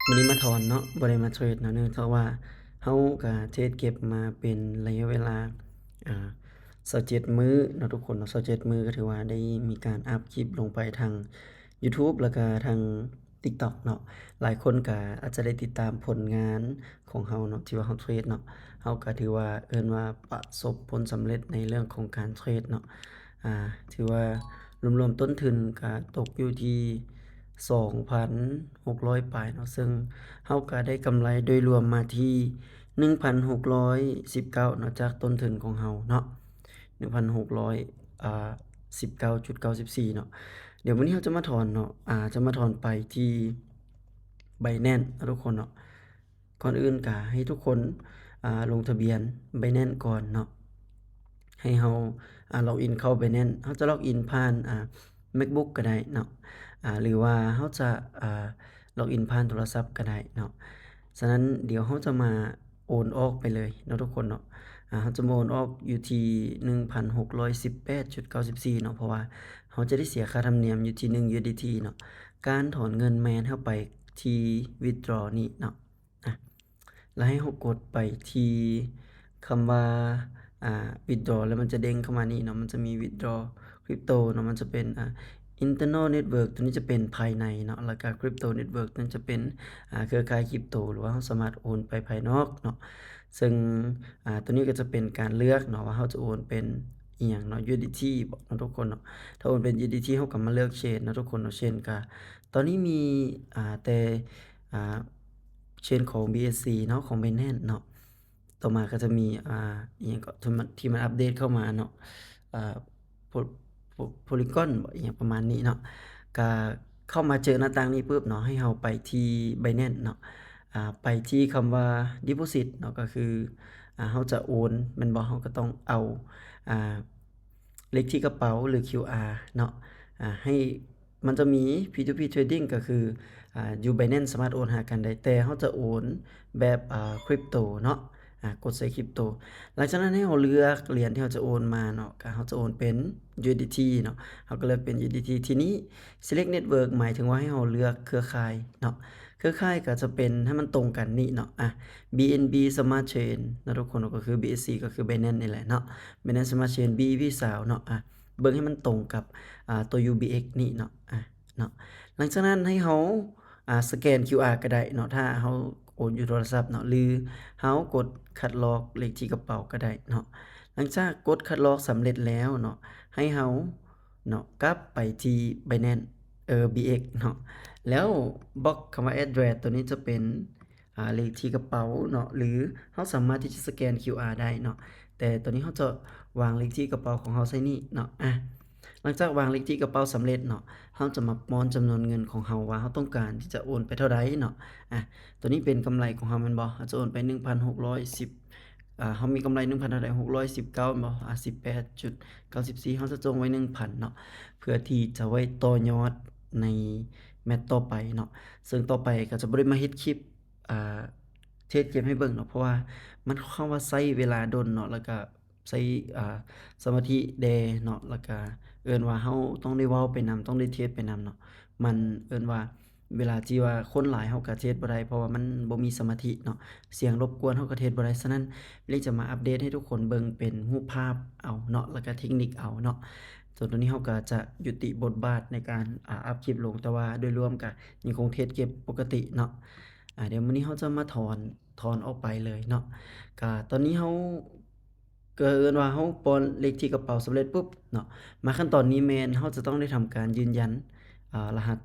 ມື້ນີ້ມາຖອນເນາະ ບໍ່ໄດ້ມາເທຣດເນາະ ເນື່ອງຈາກວ່າເຮົາກະເທຣດເກັບມາເປັນໄລຍະເວລາ ອ່າ ຊາວເຈັດມື້ເນາະທຸກຄົນເນາະ. ຊາວເຈັດມື້ກໍຖືວ່າໄດ້ມີການອັບຄລິບລົງໄປທາງ YouTube ແລ້ວກະທາງ TikTok ເນາະ. ຫຼາຍຄົນກະອາດຈະໄດ້ຕິດຕາມຜົນງານຂອງເຮົາເນາະ ທີ່ວ່າເຮົາເທຣດເນາະ. ເຮົາກະຖືວ່າເອີ້ນວ່າປະສົບຜົນສຳເລັດໃນເລື່ອງຂອງການເທຣດເນາະ. ອ່າ ຖືວ່າລວມໆຕົ້ນທຶນກະຕົກຢູ່ທີ່ສອງພັນຫົກຮ້ອຍປາຍເນາະ ເຊິ່ງເຮົາກະໄດ້ກຳໄລໂດຍລວມມາທີ່ໜຶ່ງພັນຫົກຮ້ອຍສິບເກົ້າເນາະ ຈາກຕົ້ນທຶນຂອງເຮົາເນາະ ໜຶ່ງພັນຫົກຮ້ອຍສິບເກົ້າຈຸດເກົ້າສິບສີ່ເນາະ. ດຽວມື້ນີ້ເຮົາຈະມາຖອນເນາະ ອ່າ ຈະມາຖອນໄປທີ່ Binance ເນາະທຸກຄົນເນາະ. ກ່ອນອື່ນກະໃຫ້ທຸກຄົນ ອ່າ ລົງທະບຽນ Binance ກ່ອນເນາະ. ໃຫ້ເຮົາ ອ່າ ລັອກອິນເຂົ້າ Binance ເຮົາຈະລັອກອິນຜ່ານ ອ່າ MacBook ກໍໄດ້ເນາະ ອ່າ ຫຼືວ່າເຮົາຈະ ອ່າ ລັອກອິນຜ່ານໂທລະສັບກໍໄດ້ເນາະ. ສະນັ້ນດຽວເຮົາຈະມາໂອນອອກໄປເລີຍເນາະທຸກຄົນເນາະ. ອ່າ ເຮົາຈະມາໂອນອອກຢູ່ທີ່ໜຶ່ງພັນຫົກຮ້ອຍສິບແປດຈຸດເກົ້າສິບສີ່ເນາະ ເພາະວ່າເຮົາຈະໄດ້ເສຍຄ່າທຳນຽມຢູ່ທີ່ໜຶ່ງ USDT ເນາະ. ການຖອນເງິນແມ່ນເຮົາໄປທີ່ Withdraw ນີ້ເນາະ. ອ່ະ ແລ້ວໃຫ້ເຮົາກົດໄປທີ່ຄຳວ່າ ອ່າ withdraw ແລ້ວມັນຈະເດ້ງເຂົ້າມານີ້ເນາະ. ມັນຈະມີ withdraw crypto ເນາະ ມັນຈະເປັນ ອ່າ internal network ຕົວນີ້ຈະເປັນພາຍໃນເນາະ ແລ້ວກະ crypto network ຕົວນີ້ຈະເປັນ ອ່າ ເຄືອຂ່າຍຄຣິບໂຕ ຫຼືວ່າເຮົາສາມາດໂອນໄປພາຍນອກເນາະ. ເຊິ່ງ ອ່າ ຕົວນີ້ກໍຈະເປັນການເລືອກເນາະ ວ່າເຮົາຈະໂອນເປັນອີ່ຫຍັງເນາະ USDT ບໍເນາະທຸກຄົນເນາະ. ຖ້າໂອນເປັນ USDT ເຮົາກໍມາເລືອກ chain ເນາະທຸກຄົນເນາະ. Chain ກໍຕອນນີ້ມີ ອ່າ ແຕ່ ອ່າ chain ຂອງ BSC ເນາະ ຂອງ Binance ເນາະ. ຕໍ່ມາກໍຈະມີ ອ່າ ອີ່ຫຍັງກໍ ທີ່ມັນ ທີ່ມັນອັບເດດເຂົ້າມາເນາະ ອ່າ ໂພ ໂພ Polygon ບໍ ອີ່ຫຍັງປະມານນີ້ເນາະ. ກະເຂົ້າມາເຈີໜ້າຕ່າງນີ້ປຶບເນາະ ໃຫ້ເຮົາໄປທີ່ Binance ເນາະ ອ່າ ໄປທີ່ຄຳວ່າ deposit ເນາະ ກໍຄື ອ່າ ເຮົາຈະໂອນແມ່ນບໍ່ ເຮົາກໍຕ້ອງເອົາ ອ່າ ເລກທີ່ກະເປົາ ຫຼື ຄິວອາ ເນາະ ອ່າ ໃຫ້ ມັນຈະມີ P two P trading ກໍຄື ອ່າ ຢູ່ Binance ສາມາດໂອນຫາກັນໄດ້ ແຕ່ເຮົາຈະໂອນແບບ ອ່າ ຄຣິບໂຕເນາະ ອ່າ ກົດໃສ່ຄຣິບໂຕ. ຫຼັງຈາກນັ້ນໃຫ້ເຮົາເລືອກຫຼຽນທີ່ເຮົາຈະໂອນມາເນາະ ກໍເຮົາຈະໂອນເປັນ USDT ເນາະ ເຮົາກໍເລືອກເປັນ USDT. ທີນີ້ select network ໝາຍເຖິງວ່າໃຫ້ເຮົາເລືອກເຄືອຂ່າຍເນາະ. ເຄືອຂ່າຍກໍຈະເປັນໃຫ້ມັນຕົງກັນນີ້ເນາະ ອ່າ BNB Smart Chain ເນາະທຸກຄົນເນາະ ກໍຄື BSC ກໍຄື Binance ນີ້ແຫຼະເນາະ Binance Smart Chain BEP ຊາວເນາະ ອ່າ ເບິ່ງໃຫ້ມັນຕົງກັບ ອ່າ ຕົວ UBX ນີ້ເນາະ ອ່າ ເນາະ. ຫຼັງຈາກນັ້ນໃຫ້ເຮົາ ອ່າ ສະແກນ ຄິວອາ ກໍໄດ້ເນາະ ຖ້າເຮົາໂອນຢູ່ໂທລະສັບເນາະ ຫຼືເຮົາກົດຄັດລອກເລກທີ່ກະເປົາກໍໄດ້ເນາະ. ຫຼັງຈາກກົດຄັດລອກສຳເລັດແລ້ວເນາະ ໃຫ້ເຮົາ ເນາະ ກັບໄປທີ່ Binance ເອີ BX ເນາະ ແລ້ວບລັອກຄຳວ່າ address ຕົວນີ້ຈະເປັນ ອ່າ ເລກທີ່ກະເປົາເນາະ ຫຼືເຮົາສາມາດທີ່ຈະສະແກນ QR ໄດ້ເນາະ ແຕ່ຕອນນີ້ເຮົາຈະວາງເລກທີ່ກະເປົາຂອງເຮົາໃສ່ນີ້ເນາະ. ອ່າ ຫຼັງຈາກວາງເລກທີ່ກະເປົາສຳເລັດເນາະ ເຮົາຈະມາປ້ອນຈຳນວນເງິນຂອງເຮົາວ່າເຮົາຕ້ອງການທີ່ຈະໂອນໄປເທົ່າໃດເນາະ. ອ່າ ຕົວນີ້ເປັນກຳໄລຂອງເຮົາແມ່ນບໍ່ ເຮົາຈະໂອນໄປໜຶ່ງພັນຫົກຮ້ອຍສິບ ອ່າ ເຮົາມີກຳໄລໜຶ່ງພັນເທົ່າໃດ ຫົກຮ້ອຍສິບເກົ້າແມ່ນບໍ່ ອ່າ ສິບແປດຈຸດເກົ້າສິບສີ່ ເຮົາຈະຈົ່ງໄວ້ໜຶ່ງພັນເນາະ ເພື່ອທີ່ຈະໄວ້ຕໍ່ຍອດໃນແມັດຕໍ່ໄປເນາະ. ເຊິ່ງຕໍ່ໄປກໍຈະບໍ່ໄດ້ມາເຮັດຄລິບ ອ່າ ເທຣດເກັບໃຫ້ເບິ່ງເນາະ ເພາະວ່າມັນຄ່ອນຂ້າງວ່າໃຊ້ເວລາດົນເນາະ ແລ້ວກະໃຊ້ ອ່າ ສະມາທິແດ່ເນາະ ແລ້ວກະເອີ້ນວ່າເຮົາຕ້ອງໄດ້ເວົ້າໄປນຳ ຕ້ອງໄດ້ເທຣດໄປນຳເນາະ. ມັນເອີ້ນວ່າ ເວລາທີ່ວ່າຄົນຫຼາຍເຮົາກະເທຣດບໍ່ໄດ້ ເພາະວ່າມັນບໍ່ມີສະມາທິເນາະ ສຽງລົບກວນເຮົາກະເທຣດບໍ່ໄດ້. ສະນັ້ນ ເລີຍຈະມາອັບເດດໃຫ້ທຸກຄົນເບິ່ງເປັນຮູບພາບເອົາເນາະ ແລ້ວກະເທັກນິກເອົາເນາະ. ສ່ວນຕົວນີ້ເຮົາກະຈະຍຸຕິບົດບາດໃນການ ອ່າ ອັບຄລິບລົງ ແຕ່ວ່າໂດຍລວມກະຍັງຄົງເທຣດເກັບປົກກະຕິເນາະ. ອ່າ ດຽວມື້ນີ້ເຮົາຈະມາຖອນ ຖອນອອກໄປເລີຍເນາະ. ກະຕອນນີ້ເຮົາ ກໍເອີ້ນວ່າເຮົາປ້ອນເລກທີ່ກະເປົາສຳເລັດປຸບເນາະ ມາຂັ້ນຕອນນີ້ແມ່ນເຮົາຈະຕ້ອງໄດ້ທຳການຢືນຢັນ ອ່າ ລະຫັດ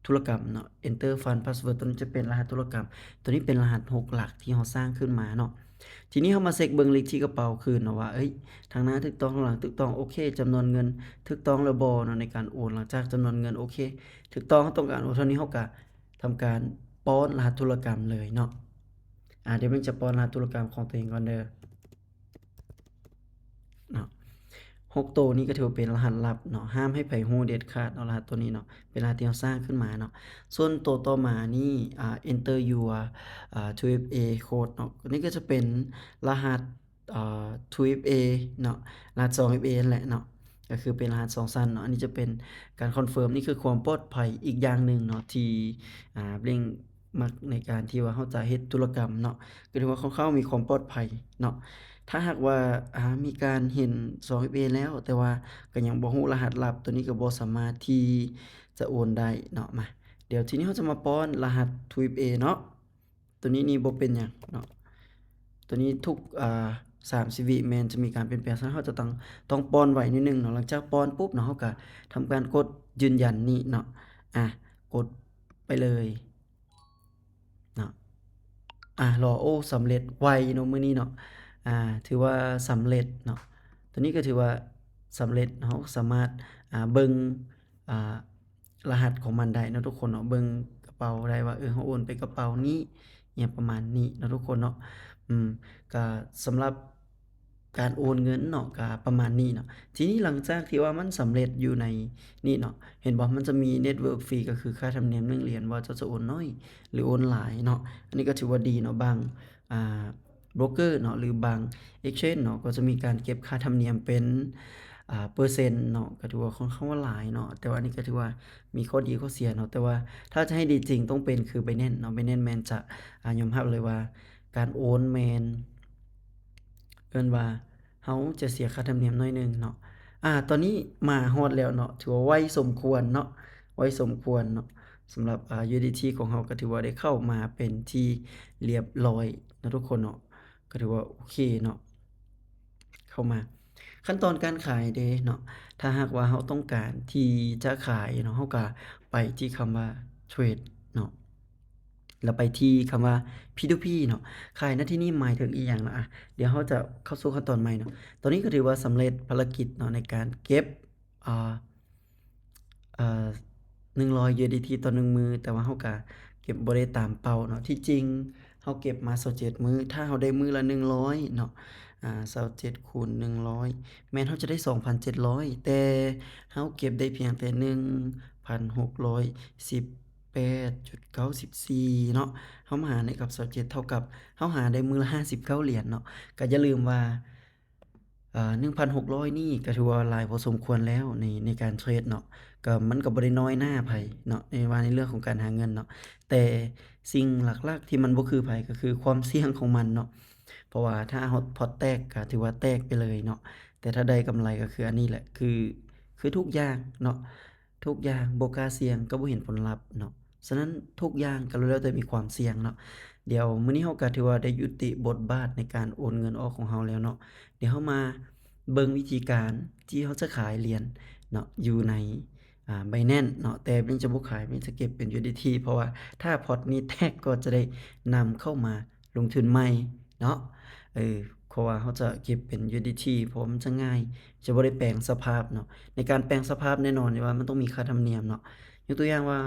ທຸລະກຳເນາະ Enter Fund Password ຕົວນີ້ຈະເປັນລະຫັດທຸລະກຳ ຕົວນີ້ເປັນລະຫັດຫົກຫຼັກທີ່ເຮົາສ້າງຂຶ້ນມາເນາະ. ທີນີ້ເຮົາມາເຊັກເບິ່ງເລກທີ່ກະເປົາຄືນເນາະວ່າ ເອີຍ ທາງໜ້າຖືກຕ້ອງ ທາງຫຼັງຖືກຕ້ອງ ໂອເຄ ຈຳນວນເງິນຖືກຕ້ອງແລ້ວບໍ່ເນາະ ໃນການໂອນ. ຫຼັງຈາກຈຳນວນເງິນໂອເຄຖືກຕ້ອງ ເຮົາຕ້ອງການໂອນເທົ່ານີ້ ເຮົາກະທຳການປ້ອນລະຫັດທຸລະກຳເລີຍເນາະ. ອ່າ ດຽວມັນຈະປ້ອນລະຫັດທຸລະກຳຂອງຕົວເອງກ່ອນເດີ. ເນາະ ຫົກໂຕນີ້ກໍຖືວ່າເປັນລະຫັດລັບເນາະ ຫ້າມໃຫ້ໃຜຮູ້ເດັດຂາດເນາະ ລະຫັດໂຕນີ້ເນາະ ເປັນລະຫັດທີ່ເຮົາສ້າງຂຶ້ນມາເນາະ. ສ່ວນໂຕຕໍ່ມານີ້ ອ່າ Enter your ອ່າ two F A code ເນາະ ນີ້ກໍຈະເປັນລະຫັດ ອ່າ two F A ເນາະ ລະຫັດ two F A ນັ້ນແຫຼະເນາະ ກໍຄືເປັນລະຫັດສອງຊັ້ນເນາະ. ອັນນີ້ຈະເປັນການ confirm ນີ້ຄືຄວາມປອດໄພອີກຢ່າງໜຶ່ງເນາະ ທີ່ ອ່າ ເລັ່ງ ມັກໃນການທີ່ວ່າເຮົາຈະເຮັດທຸລະກຳເນາະ ກໍຖືວ່າຄ່ອນຂ້າງມີຄວາມປອດໄພເນາະ. ຖ້າຫາກວ່າ ອາ ມີການເຫັນສອງເອັຟເອແລ້ວ ແຕ່ວ່າກໍຍັງບໍ່ຮູ້ລະຫັດລັບ ໂຕນີ້ກໍບໍ່ສາມາດທີ່ຈະໂອນໄດ້ເນາະ. ມາ ດຽວທີນີ້ເຮົາຈະມາປ້ອນລະຫັດທູເອັຟເອເນາະ. ໂຕນີ້ນີ້ບໍ່ເປັນຫຍັງເນາະ. ໂຕນີ້ທຸກ ອາ ສາມສິບວິແມ່ນຈະມີການປ່ຽນແປງ, ສະນັ້ນເຮົາຈະຕ້ອງ ຕ້ອງປ້ອນໄວນິດໜຶ່ງເນາະ. ຫຼັງຈາກປ້ອນປຸບເນາະ ເຮົາກໍທຳການກົດຢືນຢັນນີ້ເນາະ. ອາ ກົດໄປເລີຍເນາະ. ອາ ລໍ ໂອ້ ສຳເລັດໄວເນາະມື້ນີ້ເນາະ. ອາ ຖືວ່າສຳເລັດເນາະ. ໂຕນີ້ກໍຖືວ່າສຳເລັດ, ເຮົາສາມາດ ອາ ເບິ່ງ ອາ ລະຫັດຂອງມັນໄດ້ເນາະທຸກຄົນເນາະ, ເບິ່ງກະເປົາໄດ້ວ່າ ເອີ ເຮົາໂອນໄປກະເປົານີ້ ອີ່ຫຍັງປະມານນີ້ເນາະທຸກຄົນເນາະ. ອືມ ກະສຳລັບການໂອນເງິນເນາະ ກະປະມານນີ້ເນາະ. ທີນີ້ຫຼັງຈາກທີ່ວ່າມັນສຳເລັດຢູ່ໃນນີ້ເນາະ, ເຫັນບໍ່ ມັນຈະມີ network fee ກໍຄືຄ່າທຳນຽມໜຶ່ງຫຼຽນ ວ່າເຈົ້າຈະໂອນໜ້ອຍ ຫຼື ໂອນຫຼາຍເນາະ. ອັນນີ້ກໍຖືວ່າດີເນາະ, ບາງ ອາ ໂບຣກເກີເນາະ ຫຼື ບາງ exchange ເນາະ ກໍຈະມີການເກັບຄ່າທຳນຽມເປັນ ອາ ເປີເຊັນເນາະ, ກໍຖືວ່າຄ່ອນຂ້າງວ່າຫຼາຍເນາະ. ແຕ່ວ່າອັນນີ້ກໍຖືວ່າມີຂໍ້ດີຂໍ້ເສຍເນາະ, ແຕ່ວ່າຖ້າຈະໃຫ້ດີຈິງຕ້ອງເປັນຄື Binance ເນາະ. Binance ແມ່ນຈະ ອາ ຍອມຮັບເລີຍວ່າການໂອນແມ່ນ ເອີ້ນວ່າເຮົາຈະເສຍຄ່າທຳນຽມໜ້ອຍໜຶ່ງເນາະ. ອາ ຕອນນີ້ມາຮອດແລ້ວເນາະ, ຖືວ່າໄວສົມຄວນເນາະ, ໄວສົມຄວນເນາະ. ສຳລັບ ອາ USDT ຂອງເຮົາກໍຖືວ່າໄດ້ເຂົ້າມາເປັນທີ່ລຽບຮ້ອຍເນາະທຸກຄົນເນາະ. ກໍຖືວ່າໂອເຄເນາະ, ເຂົ້າມາ ຂັ້ນຕອນການຂາຍເດ້ເນາະ. ຖ້າຫາກວ່າເຮົາຕ້ອງການທີ່ຈະຂາຍເນາະ, ເຮົາກໍໄປທີ່ຄຳວ່າ Trade ເນາະ ແລ້ວໄປທີ່ຄຳວ່າ P two P ເນາະ. ຂາຍໃນທີ່ນີ້ໝາຍເຖິງອີ່ຫຍັງເນາະ? ອາ ດຽວເຮົາຈະເຂົ້າສູ່ຂັ້ນຕອນໃໝ່ເນາະ. ຕອນນີ້ກໍຖືວ່າສຳເລັດພາລະກິດເນາະ ໃນການເກັບ ອາ ເອີ ໜຶ່ງຮ້ອຍ USDT ຕໍ່ໜຶ່ງມື້, ແຕ່ວ່າເຮົາກະເກັບບໍ່ໄດ້ຕາມເປົ້າເນາະ. ທີ່ຈິງເຮົາເກັບມາຊາວເຈັດມື້, ຖ້າເຮົາໄດ້ມື້ລະໜຶ່ງຮ້ອຍເນາະ, ອາ ຊາວເຈັດຄູນໜຶ່ງຮ້ອຍ ແມ່ນເຮົາຈະໄດ້ສອງພັນເຈັດຮ້ອຍ, ແຕ່ເຮົາເກັບໄດ້ພຽງແຕ່ໜຶ່ງພັນຫົກຮ້ອຍສິບແປດຈຸດເກົ້າສິບສີ່ເນາະ. ເຮົາມາຫານໃຫ້ກັບຊາວເຈັດ ເທົ່າກັບເຮົາຫາໄດ້ມື້ລະຫ້າສິບເກົ້າຫຼຽນເນາະ. ກະຢ່າລືມວ່າ ອາ ໜຶ່ງພັນຫົກຮ້ອຍນີ້ກໍຖືວ່າຫຼາຍພໍສົມຄວນແລ້ວໃນ ໃນການເທຣດເນາະ, ກໍ ມັນກໍບໍ່ໄດ້ນ້ອຍໜ້າໃຜເນາະ ໃນວ່າໃນເລື່ອງຂອງການຫາເງິນເນາະ. ແຕ່ສິ່ງຫຼັກໆທີ່ມັນບໍ່ຄືໃຜກໍຄືຄວາມສ່ຽງຂອງມັນເນາະ, ເພາະວ່າຖ້າເຮົາພອດແຕກກໍຖືວ່າແຕກໄປເລີຍເນາະ, ແຕ່ຖ້າໄດ້ກຳໄລກໍຄືອັນນີ້ແຫຼະ ຄື ຄືທຸກຢ່າງເນາະ. ທຸກຢ່າງບໍ່ກ້າສ່ຽງກໍບໍ່ເຫັນຜົນລັບເນາະ. ສະນັ້ນທຸກຢ່າງກໍລ້ວນແລ້ວແຕ່ມີຄວາມສ່ຽງເນາະ. ດຽວມື້ນີ້ເຮົາກໍຖືວ່າໄດ້ຍຸຕິບົດບາດໃນການໂອນເງິນອອກຂອງເຮົາແລ້ວເນາະ. ດຽວເຮົາມາເບິ່ງວິທີການທີ່ເຮົາຈະຂາຍຫຼຽນເນາະ ຢູ່ໃນ ອາ Binance ເນາະ, ແຕ່ Binance ຈະບໍ່ຂາຍ, Binance ຈະເກັບເປັນ USDT ເພາະວ່າຖ້າພອດນີ້ແຕກກໍຈະໄດ້ນຳເຂົ້າມາ ລົງທຶນໃໝ່ເນາະ. ເອີ ເພາະວ່າເຮົາຈະເກັບເປັນ USDT ເພາະວ່າມັນຈະງ່າຍ ຈະບໍ່ໄດ້ແປງສະພາບເນາະ. ໃນການແປງສະພາບແນ່ນອນຢູ່ວ່າມັນຕ້ອງມີຄ່າທຳນຽມເນາະ. ຍົກຕົວຢ່າງວ່າ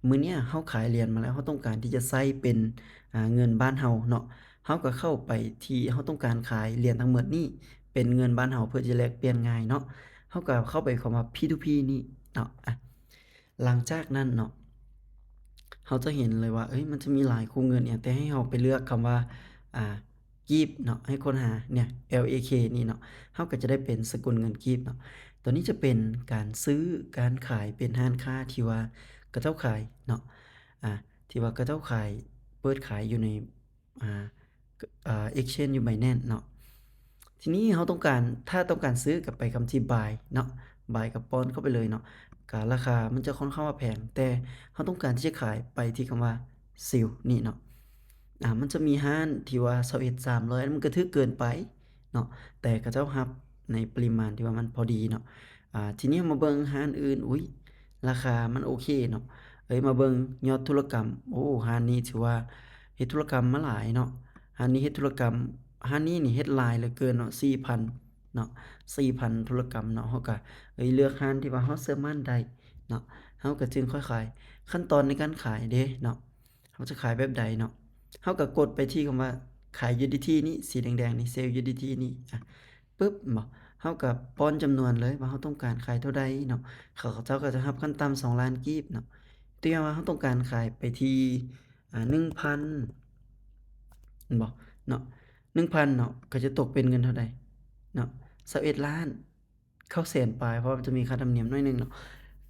ມື້ເນີ້ຍເຮົາຂາຍຫຼຽນມາແລ້ວ ເຮົາຕ້ອງການທີ່ຈະໃຊ້ເປັນ ອາ ເງິນບ້ານເຮົາເນາະ, ເຮົາກໍເຂົ້າໄປທີ່ເຮົາຕ້ອງການຂາຍຫຼຽນທັງໝົດນີ້ເປັນເງິນບ້ານເຮົາ ເພື່ອທີ່ຈະແລກປ່ຽນງ່າຍເນາະ. ເຮົາກໍເຂົ້າໄປຄຳວ່າ P two P ນີ້ເນາະ. ອາ ຫຼັງຈາກນັ້ນເນາະ ເຮົາຈະເຫັນເລີຍວ່າ ເອີຍ ມັນຈະມີຫຼາຍຄູ່ເງິນອີ່ຫຍັງ, ແຕ່ໃຫ້ເຮົາໄປເລືອກຄຳວ່າ ອາ ກີບເນາະ, ໃຫ້ຄົ້ນຫາເນີ້ຍ LAK ນີ້ເນາະ, ເຮົາກໍຈະໄດ້ເປັນສະກຸນເງິນກີບເນາະ. ຕົວນີ້ຈະເປັນການຊື້ການຂາຍ ເປັນຮ້ານຄ້າທີ່ວ່າເຂົາເຈົ້າຂາຍເນາະ, ອາ ທີ່ວ່າເຂົາເຈົ້າຂາຍ ເປີດຂາຍຢູ່ໃນ ອາ ອາ exchange ຢູ່ Binance ເນາະ. ທີນີ້ເຮົາຕ້ອງການ ຖ້າຕ້ອງການຊື້ກໍໄປຄຳທີ່ buy ເນາະ, buy ກໍປ້ອນເຂົ້າໄປເລີຍເນາະ. ກະລາຄາມັນຈະຄ່ອນຂ້າງວ່າແພງ, ແຕ່ເຮົາຕ້ອງການທີ່ຈະຂາຍ ໄປທີ່ຄຳວ່າ sell ນີ້ເນາະ. ອາ ມັນຈະມີຮ້ານທີ່ວ່າຊາວເອັດ ສາມຮ້ອຍ ມັນກະຖືກເກີນໄປເນາະ, ແຕ່ເຂົາເຈົ້າຮັບໃນປະລິມານທີ່ວ່າມັນພໍດີເນາະ. ອາ ທີນີ້ເຮົາມາເບິ່ງຮ້ານອື່ນ, ອຸ້ຍ ລາຄາມັນໂອເຄເນາະ. ເອີຍ ມາເບິ່ງຍອດທຸລະກຳ, ໂອ້ ຮ້ານນີ້ຖືວ່າເຮັດທຸລະກຳມາຫຼາຍເນາະ, ຮ້ານນີ້ເຮັດທຸລະກຳ, ຮ້ານນີ້ນີ້ເຮັດຫຼາຍເຫຼືອເກີນເນາະ, ສີ່ພັນເນາະ, ສີ່ພັນທຸລະກຳເນາະ. ເຮົາກະ ເອີຍ ເລືອກຮ້ານທີ່ວ່າເຮົາເຊື່ອໝັ້ນໄດ້ເນາະ, ເຮົາກະຈຶ່ງຄ່ອຍຂາຍ. ຂັ້ນຕອນໃນການຂາຍເດ້ເນາະ, ເຮົາຈະຂາຍແບບໃດເນາະ? ເຮົາກະກົດໄປທີ່ຄຳວ່າຂາຍ USDT ນີ້, ສີແດງໆນີ້, sell USDT ນີ້. ອາ ປຶບ ເຫັນບໍ່? ເຮົາກໍປ້ອນຈຳນວນເລີຍວ່າເຮົາຕ້ອງການຂາຍເທົ່າໃດເນາະ. ເຂົາເຈົ້າກໍຈະຮັບຂັ້ນຕ່ຳສອງລ້ານກີບເນາະ. ຕົວຢ່າງວ່າເຮົາຕ້ອງການຂາຍໄປທີ່ ອາ ໜຶ່ງພັນ ເຫັນບໍ່ເນາະ, ໜຶ່ງພັນເນາະ, ກໍຈະຕົກເປັນເງິນເທົ່າໃດເນາະ? ຊາວເອັດລ້ານ ເກົ້າແສນປາຍ, ເພາະວ່າມັນຈະມີຄ່າທຳນຽມໜ້ອຍໜຶ່ງເນາະ.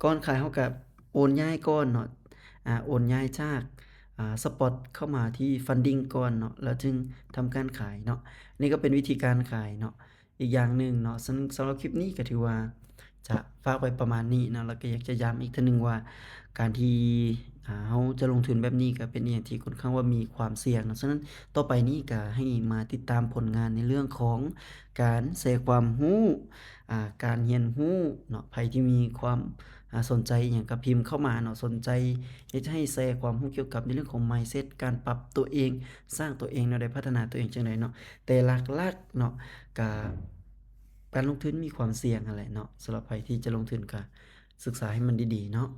ກ່ອນຂາຍເຮົາກໍໂອນຍ້າຍກ່ອນເນາະ, ອາ ໂອນຍ້າຍຈາກ ອ່າ spot ເຂົ້າມາທີ່ funding ກ່ອນເນາະ ແລ້ວຈຶ່ງທຳການຂາຍເນາະ. ນີ້ກໍເປັນວິທີການຂາຍເນາະ ອີກຢ່າງໜຶ່ງເນາະ. ສຳ ສຳລັບຄລິບນີ້ກໍຖືວ່າຈະຝາກໄວ້ປະມານນີ້ເນາະ ແລ້ວກໍຢາກຈະຢ້ຳອີກເທື່ອໜຶ່ງວ່າ ການທີ່ ອ່າ ເຮົາຈະລົງທຶນແບບນີ້ກໍເປັນອີ່ຫຍັງທີ່ຄ່ອນຂ້າງວ່າມີຄວາມສ່ຽງເນາະ. ສະນັ້ນຕໍ່ໄປນີ້ກໍໃຫ້ມາຕິດຕາມຜົນງານໃນເລື່ອງຂອງການແຊຄວາມຮູ້ ອ່າ ການຮຽນຮູ້ເນາະ. ໃຜທີ່ມີຄວາມ ອ່າ ສົນໃຈອີ່ຫຍັງກໍພິມເຂົ້າມາເນາະ, ສົນໃຈເຮັດໃຫ້ແຊຄວາມຮູ້ກ່ຽວກັບໃນເລື່ອງຂອງ mindset ການປັບຕົວເອງ, ສ້າງຕົວເອງແນວໃດ, ພັດທະນາຕົວເອງຈັ່ງໃດເນາະ. ແຕ່ຫຼັກໆເນາະ ກະການລົງທຶນມີຄວາມສ່ຽງຫັ້ນແຫຼະເນາະ. ສຳລັບໃຜທີ່ຈະລົງທຶນກະສຶກສາໃຫ້ມັນດີໆເນາະ.